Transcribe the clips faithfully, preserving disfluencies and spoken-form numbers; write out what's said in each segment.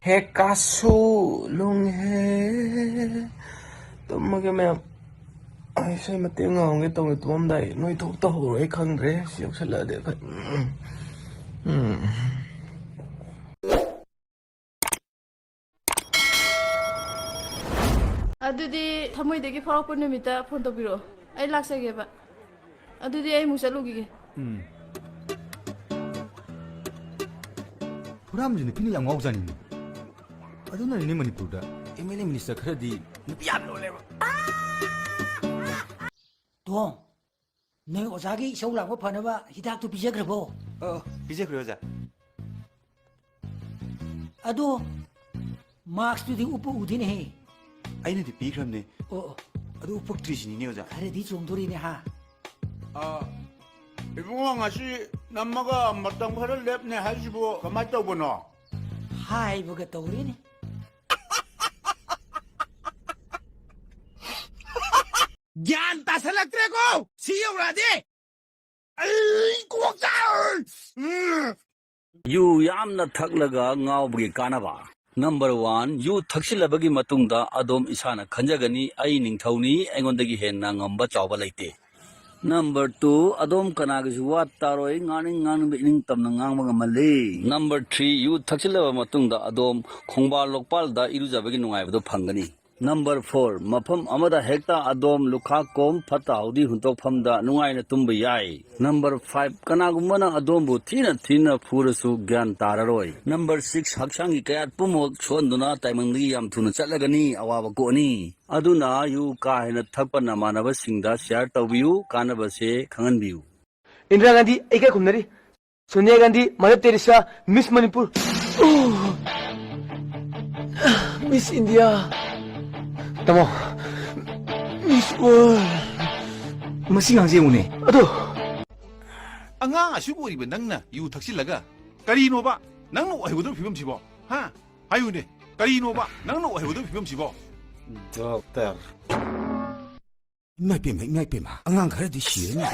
ꯍꯦ ꯀꯥꯁꯨ ꯂꯨꯡ ꯍꯦ꯫ ꯇꯨꯝꯃꯒꯦ ꯃꯌꯥꯝ꯫ ꯑꯩ ꯏꯁꯩ ꯃꯇꯦꯛ ꯉꯥꯡꯒꯦ ꯇꯧꯅꯤ ꯇꯨꯝꯃꯝꯗꯥꯏ꯫ ꯅꯣꯏ ꯊꯣꯛ ꯇꯧꯍꯧꯔꯣ, ꯑꯩ ꯈꯪꯗ꯭ꯔꯦ꯫ ꯁꯤ ꯌꯧꯁꯜꯂꯛꯑꯗꯤ ꯑꯩꯈꯣꯏ꯫ ꯎꯝ꯫ ꯎꯝ꯫ ꯑꯗꯨꯗꯤ ꯊꯃꯣꯏꯗꯒꯤ ꯐꯥꯎꯔꯛꯄ ꯅꯨꯃꯤꯠꯇ ꯐꯣꯟ ꯇꯧꯕꯤꯔꯛꯑꯣ꯫ ꯑꯩ ꯂꯥꯛꯆꯒꯦꯕ꯫ ꯑꯗꯨꯗꯤ ꯑꯩ ꯑꯃꯨꯛ ꯆꯠꯂꯨꯈꯤꯒꯦ꯫ ꯎꯝ꯫ ꯍꯨꯔꯥꯟꯕꯁꯦ ꯅꯨꯄꯤꯅ ꯌꯥꯝ ꯉꯥꯎꯖꯥꯅꯤꯅꯦ꯫ ꯑꯗꯨꯅꯅꯤꯅꯦ ꯃꯅꯤꯄꯨꯔꯗ ꯑꯦꯝ ꯑꯦꯜ ꯑꯦ ꯃꯤꯅꯤꯁꯇꯔ ꯈꯔꯗꯤ ꯅꯨꯄꯤ ꯌꯥꯝ ꯂꯣꯜꯂꯦꯕ꯫ ꯇꯣꯝ, ꯅꯣꯏ ꯑꯣꯖꯥꯒꯤ ꯏꯁꯧ ꯂꯥꯡꯕ ꯐꯅꯕ ꯍꯤꯗꯥꯛꯇꯨ ꯄꯤꯖꯈ꯭ꯔꯕꯣ? ꯑ, ꯄꯤꯖꯈ꯭ꯔꯦ, ꯑꯣꯖꯥ꯫ ꯑꯗꯣ ꯃꯥꯛꯁꯇꯨꯗꯤ ꯎꯞꯄ ꯎꯗꯦꯅꯦꯍꯦ꯫ ꯑꯩꯅꯗꯤ ꯄꯤꯈ꯭ꯔꯕꯅꯦ꯫ ꯑꯣ, ꯑꯣ꯫ ꯑꯗꯨ ꯎꯞꯄꯛꯇ꯭ꯔꯤꯁꯤꯅꯤꯅꯦ, ꯑꯣꯖꯥ꯫ ꯈꯔꯗꯤ ꯆꯣꯡꯗꯣꯔꯤꯅꯦ, ꯍꯥ? ꯑ, ꯏꯕꯨꯡꯉꯣ, ꯉꯁꯤ ꯅꯝꯃꯒ ꯃꯇꯝ ꯈꯔ ꯂꯦꯞꯅꯦ ꯍꯥꯏꯁꯤꯕꯨ ꯀꯃꯥꯏꯅ ꯇꯧꯕꯅꯣ? ꯍꯥꯏꯕꯒ ꯇꯧꯔꯤꯅꯦ꯫ ꯒ꯭ꯌꯥꯟ ꯇꯥꯁꯜꯂꯛꯇ꯭ꯔꯦꯀꯣ ꯁꯤ ꯌꯧꯔꯛꯑꯗꯤ꯫ ꯑꯩ ꯀꯣꯛ ꯆꯥꯛ-, ꯎꯝ꯫ ꯌꯨ ꯌꯥꯝꯅ ꯊꯛꯂꯒ ꯉꯥꯎꯕꯒꯤ ꯀꯥꯟꯅꯕ꯫ ꯅꯝꯕꯔ ꯋꯥꯟ, ꯌꯨ ꯊꯛꯆꯤꯜꯂꯕꯒꯤ ꯃꯇꯨꯡꯗ ꯑꯗꯣꯝ ꯏꯁꯥꯅ ꯈꯟꯖꯒꯅꯤ, "ꯑꯩ ꯅꯤꯡꯊꯧꯅꯤ, ꯑꯩꯉꯣꯟꯗꯒꯤ ꯍꯦꯟꯅ ꯉꯝꯕ ꯆꯥꯎꯕ ꯂꯩꯇꯦ"꯫ ꯅꯝꯕꯔ ꯇꯨ, ꯑꯗꯣꯝ ꯀꯅꯥꯒꯤꯁꯨ ꯋꯥ ꯇꯥꯔꯣꯏ, ꯉꯥꯡꯅꯤꯡ ꯉꯥꯡꯅꯤꯡꯕ ꯏꯅꯤꯡ ꯇꯝꯅ ꯉꯥꯡꯕ ꯉꯝꯍꯜꯂꯤ꯫ ꯅꯝꯕꯔ ꯊ꯭ꯔꯤ, ꯌꯨ ꯊꯛꯆꯤꯜꯂꯕ ꯃꯇꯨꯡꯗ ꯑꯗꯣꯝ ꯈꯣꯡꯕꯥꯜ ꯂꯣꯛꯄꯥꯜꯗ ꯏꯔꯨꯖꯕꯒꯤ ꯅꯨꯡꯉꯥꯏꯕꯗꯨ ꯐꯪꯒꯅꯤ꯫ ꯅꯝꯕꯔ ꯐꯣꯔ, ꯃꯐꯝ ꯑꯃꯗ ꯍꯦꯛꯇ ꯑꯗꯣꯝ ꯂꯨꯈꯥꯛ ꯀꯣꯝ ꯐꯠꯇ ꯍꯥꯎꯗꯤ ꯍꯨꯟꯗꯣꯛꯐꯝꯗ ꯅꯨꯡꯉꯥꯏꯅ ꯇꯨꯝꯕ ꯌꯥꯏ꯫ ꯅꯝꯕꯔ ꯐꯥꯏꯚ, ꯀꯅꯥꯒꯨꯝꯕꯅ ꯑꯗꯣꯝꯕꯨ ꯊꯤꯅ ꯊꯤꯅ ꯐꯨꯔꯁꯨ ꯒ꯭ꯌꯥꯟ ꯇꯥꯔꯔꯣꯏ꯫ ꯅꯝꯕꯔ ꯁꯤꯛꯁ, ꯍꯛꯆꯥꯡꯒꯤ ꯀꯌꯥꯠ ꯄꯨꯝꯅꯃꯛ ꯁꯣꯛꯍꯟꯗꯨꯅ ꯇꯥꯏꯕꯪꯗꯒꯤ ꯌꯥꯝ ꯊꯨꯅ ꯆꯠꯂꯒꯅꯤ, ꯑꯋꯥꯕ ꯀꯣꯛꯑꯅꯤ꯫ ꯑꯗꯨꯅ ꯌꯨ ꯀꯥ ꯍꯦꯟꯅ ꯊꯛꯄ ꯅꯃꯥꯟꯅꯕꯁꯤꯡꯗ ꯁꯤꯌꯥꯔ ꯇꯧꯕꯤꯌꯨ, ꯀꯥꯟꯅꯕꯁꯦ ꯈꯪꯍꯟꯕꯤꯌꯨ꯫ ꯏꯟꯗꯤꯔꯥ ꯒꯥꯟꯙꯤ ꯑꯩꯒ ꯈꯨꯝꯅꯔꯤ꯫ ꯁꯣꯅꯤꯌꯥ ꯒꯥꯟꯙꯤ, ꯃꯗꯔ ꯇꯦꯔꯦꯁꯥ, ꯃꯤꯁ ꯃꯅꯤꯄꯨꯔ꯫ ꯃꯤꯁ ꯏꯟꯗꯤꯌꯥ꯫ ꯇꯥꯃꯣ, ꯃꯤꯁ ꯋꯥꯔꯜ꯫ ꯃꯁꯤ ꯉꯥꯡꯁꯦ ꯌꯦꯡꯉꯨꯅꯦ꯫ ꯑꯗꯣ꯫ ꯑꯉꯥꯡ ꯑꯁꯨꯛ ꯑꯣꯏꯔꯤꯕ ꯅꯪꯅ ꯌꯨ ꯊꯛꯆꯤꯜꯂꯒ ꯀꯔꯤꯅꯣꯕ ꯅꯪꯅ ꯑꯣꯏꯍꯧꯒꯗꯕ ꯐꯤꯕꯝꯁꯤꯕꯣ? ꯍꯥ? ꯍꯥꯏꯌꯨꯅꯦ, ꯀꯔꯤꯅꯣꯕ ꯅꯪꯅ ꯑꯣꯏꯍꯧꯒꯗꯕ ꯐꯤꯕꯝꯁꯤꯕꯣ? ꯗꯣꯛꯇꯔ꯫ ꯏꯃꯥ ꯏꯄꯦꯝꯃ, ꯏꯃꯥ ꯏꯄꯦꯝꯃ, ꯑꯉꯥꯡ ꯈꯔꯗꯤ ꯁꯤꯔꯅꯤ꯫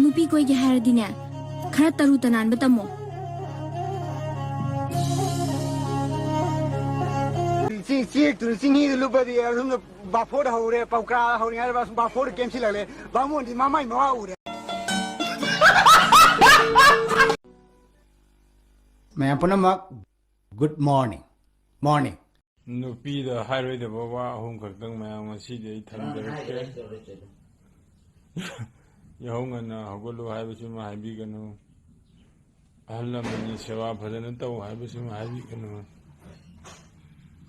ꯅꯨꯄꯤ ꯀꯣꯏꯒꯦ ꯍꯥꯏꯔꯗꯤꯅꯦ, ꯈꯔ ꯇꯔꯨ ꯇꯅꯥꯟꯕ ꯇꯝꯃꯣ꯫ ꯆꯤꯡ ꯆꯦꯛꯇꯨꯅ ꯆꯤꯡꯍꯤꯗ ꯂꯨꯞꯄꯗꯤ ꯑꯁꯨꯝꯅ ꯕꯥꯐꯣꯔ ꯍꯧꯔꯦ, ꯄꯧꯀ꯭ꯔꯥ ꯍꯧꯔꯤꯉꯩꯗ ꯕꯥꯐꯣꯔ ꯀꯦꯝꯁꯤꯜꯂꯛꯂꯦ꯫ ꯕꯥꯃꯣꯟꯗꯤ ꯃꯃꯥꯏ ꯃꯋꯥ ꯎꯔꯦ꯫ ꯃꯌꯥꯝ ꯄꯨꯝꯅꯃꯛ, good morning, morning. ꯅꯨꯄꯤꯗ ꯍꯥꯏꯔꯣꯏꯗꯕ ꯋꯥ ꯑꯍꯨꯝ ꯈꯛꯇꯪ ꯃꯌꯥꯝ ꯉꯁꯤꯗꯤ ꯑꯩ ꯊꯝꯖꯔꯛꯀꯦ꯫ ꯌꯥꯍꯧ ꯉꯟꯅ ꯍꯧꯒꯠꯂꯨ ꯍꯥꯏꯕꯁꯤꯃ ꯍꯥꯏꯕꯤꯒꯅꯨ꯫ ꯑꯍꯜ ꯂꯃꯟꯒꯤ ꯁꯦꯕꯥ ꯐꯖꯅ ꯇꯧ ꯍꯥꯏꯕꯁꯤꯃ ꯍꯥꯏꯕꯤꯒꯅꯨ꯫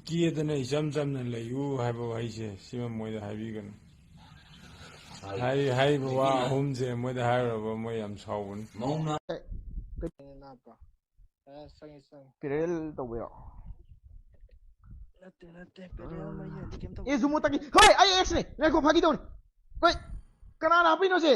ꯀꯦꯗꯅ ꯏꯆꯝ ꯆꯝꯅ ꯂꯩꯌꯨ ꯍꯥꯏꯕ ꯋꯥꯍꯩꯁꯦ ꯁꯤꯃ ꯃꯣꯏꯗ ꯍꯥꯏꯕꯤꯒꯅꯨ꯫ ꯍꯥꯏ-, ꯍꯥꯏꯔꯤꯕ ꯋꯥ ꯑꯍꯨꯝꯁꯦ ꯃꯣꯏꯗ ꯍꯥꯏꯔꯨꯔꯕ ꯃꯣꯏ ꯌꯥꯝ ꯁꯥꯎꯕꯅꯤ꯫ ꯄꯦꯔꯦꯜ ꯇꯧꯕ ꯌꯥꯎ꯫ ꯅꯠꯇꯦ, ꯅꯠꯇꯦ, ꯄꯦꯔꯦꯜ ꯃꯌꯦꯛ ꯀꯩꯝ ꯇꯧꯗꯦ꯫ ꯑꯦ, ꯖꯨꯃꯣ ꯇꯥꯀꯤ꯫ ꯍꯣꯏ, ꯑꯩ ꯑꯦꯛꯁꯅꯦ꯫ ꯉꯥꯏꯈꯣ, ꯐꯥꯒꯤ ꯇꯧꯅꯤ꯫ ꯍꯣꯏ, ꯀꯅꯥꯅ ꯍꯥꯞꯄꯤꯅꯣ ꯁꯦ?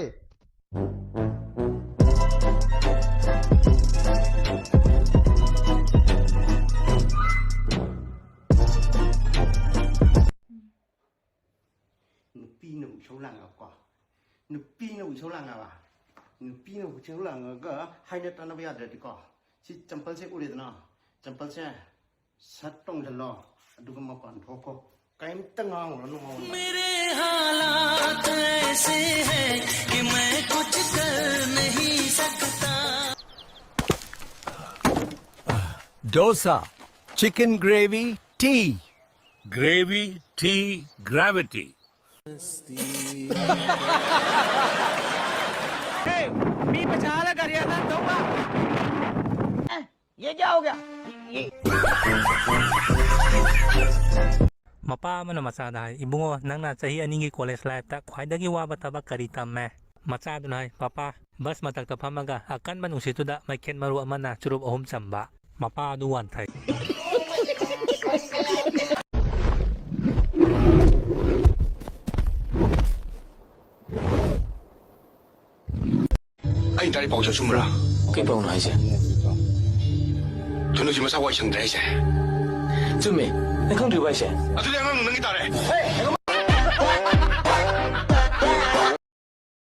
ꯅꯨꯄꯤꯅ ꯏꯁꯧ ꯂꯥꯡꯉꯕꯀꯣ꯫ ꯅꯨꯄꯤꯅ ꯏꯁꯧ ꯂꯥꯡꯉꯕ꯫ ꯅꯨꯄꯤꯅ ꯏꯁꯧ ꯂꯥꯡꯉꯒ ꯍꯥꯏꯅ ꯇꯥꯅꯕ ꯌꯥꯗ꯭ꯔꯗꯤꯀꯣ꯫ ꯁꯤ ꯆꯝꯄꯜꯁꯦ ꯎꯔꯦꯗꯅ? ꯆꯝꯄꯜꯁꯦ ꯁꯠ ꯇꯣꯡꯁꯤꯜꯂꯣ꯫ ꯑꯗꯨꯒ ꯃꯄꯥꯟ ꯊꯣꯛꯈꯣ꯫ ꯀꯩꯝꯇ ꯉꯥꯡꯉꯨꯔꯅꯨ ꯃꯉꯣꯟꯗ꯫ मेरे हालात ऐसे हैं कि मैं कुछ कर नहीं सकता। Dosa, chicken gravy, tea. Gravy, tea, gravity. ये क्या हो गया? ये ꯃꯄꯥ ꯑꯃꯅ ꯃꯆꯥꯗ ꯍꯥꯏ, "ꯏꯕꯨꯡꯉꯣ, ꯅꯪꯅ ꯆꯍꯤ ꯑꯅꯤꯒꯤ ꯀꯣꯂꯦꯖ ꯂꯥꯏꯐꯇ ꯈ꯭ꯋꯥꯏꯗꯒꯤ ꯋꯥꯕ ꯊꯕꯛ ꯀꯔꯤ ꯇꯝꯃꯦ?" ꯃꯆꯥꯗꯨꯅ ꯍꯥꯏ, "ꯄꯥꯄꯥ, ꯕꯁ ꯃꯊꯛꯇ ꯐꯝꯃꯒ ꯑꯀꯟꯕ ꯅꯨꯡꯁꯤꯠꯇꯨꯗ ꯃꯩꯈꯦꯠ ꯃꯔꯨ ꯑꯃꯅ ꯆꯨꯔꯨꯞ ꯑꯍꯨꯝ ꯆꯝꯕ꯫" ꯃꯄꯥ ꯑꯗꯨ ꯋꯥꯟꯊꯩ꯫ ꯑꯩꯅ ꯇꯥꯔꯤ ꯄꯥꯎꯁꯦ ꯑꯆꯨꯝꯕ꯭ꯔꯥ? ꯀꯩ ꯄꯥꯎꯅꯣ ꯍꯥꯏꯁꯦ? ꯊꯨꯅꯨꯁꯤ ꯃꯁꯥ ꯋꯥꯏ ꯁꯪꯗ꯭ꯔꯦ ꯍꯥꯏꯁꯦ꯫ ꯆꯨꯝꯃꯦ꯫ ꯅꯪ ꯈꯪꯗ꯭ꯔꯤꯕ ꯍꯥꯏꯁꯦ? ꯑꯗꯨꯗꯤ ꯑꯉꯥꯡ ꯅꯪꯒꯤ ꯇꯥꯔꯦ꯫